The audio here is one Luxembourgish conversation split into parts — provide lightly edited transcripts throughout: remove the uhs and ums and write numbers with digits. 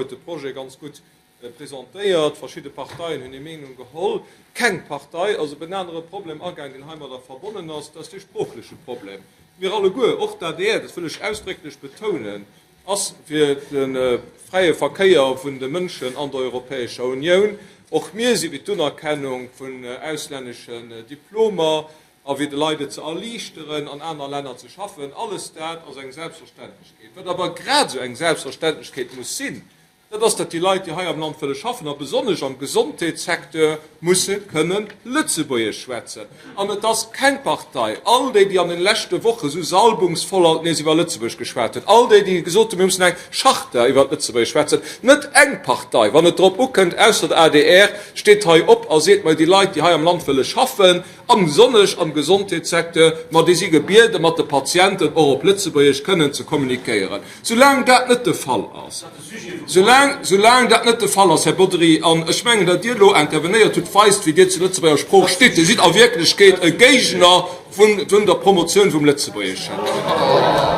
huet de Projet ganz gutt presentéiert. Verschidde Parteien hunn hir Meenung geholl. Keng Partei ass op en anere Problem agaang, deen heimadder verbonnen ass, dat ass dee sproochleche Problem. Mir alleguer, och d'ADR, dat wëll ech ausdrécklech betounen, ass fir de fräie Verkéier vun de Mënschen an der Europäescher Unioun. Och mir si fir d'Unerkennung vun auslänneschen Diplomer a fir de Leit et ze erliichteren, an aner Länner ze schaffen. Alles dat ass eng Selbstverständlechkeet. Wat awer grad esou eng Selbstverständlechkeet muss sinn, Dat ass, datt déi Leit, déi hei am Land wëlle schaffen, a besonnesch am Gesondheetssecteur, musse kënnen Lëtzebuergesch schwätzen. An et ass keng Partei, all déi, déi an den leschte Woche sou salbungsvoll alt nees iwwer Lëtzebuerg geschwat hunn, all déi, déi gesot hunn, mir mussen eng Charta iwwer d'Lëtzebuergesch schwätzen, net eng Partei, wann et drop ukënnt, ausser der adr, steet hei op a seet, ma déi Leit, déi hei am Land wëlle schaffen, A besonnesch am Gesondheetssecteur, ma déi si gebiede mat de Patienten och op Lëtzebuergesch kënnen ze kommunikéieren. Soulaang dat net de Fall ass, soulaang, soulaang dat net de Fall ass, Här Bodry, an ech mengen, datt Dir elo intervenéiert hutt, weist, wéi Dir zur Lëtzebuerger Sprooch stitt. Dir sidd a Wierklechkeet e Géigner vun, vun der Promotioun vum Lëtzebuergeschen.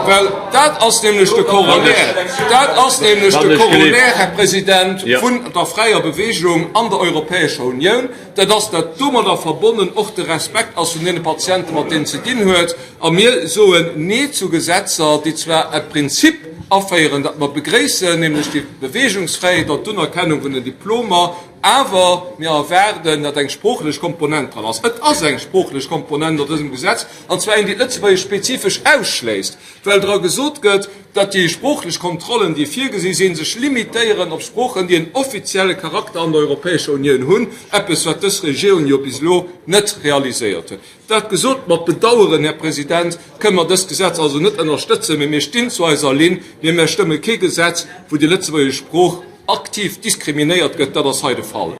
Well dat ass nämlech de Corollaire, dat ass nämlech de Corollaire, Här President, vun der fräier Bewegung an der Europäescher Unioun. Dat ass, datt domadder verbonnen och de Respekt ass vun deene Patienten, mat deenen ze dinn huet. A mir soen Nee zu Gesetzer, déi zwar e Prinzip aféieren, dat mer begréissen, nämlech déi Beweegungsfräiheet an d'Unerkennung vun den Diplomer, awer mir erwaarden, datt eng sproochlech Komponent dran ass. Et ass eng sproochlech Komponent an dësem Gesetz, an zwar eng, déi d'Lëtzebuergesch spezifesch ausschléisst, well dra gesot gëtt, datt déi sproochlech Kontrollen, déi virgesi sinn, sech limitéieren op Sproochen, déi en offizielle Charakter an der Europäescher Unioun hunn, eppes wat dës Regierung jo bis elo net realiséiert huet. Dat gesot, mat Bedauern, Här President, kënne mer dëst Gesetz also net ënnerstëtzen, mee mir stinn zu eiser Linn, mee mir stëmme kee Gesetz, wou déi lëtzebuergesch Sprooch aktiv diskriminéiert gëtt. Dat ass hei de Fall.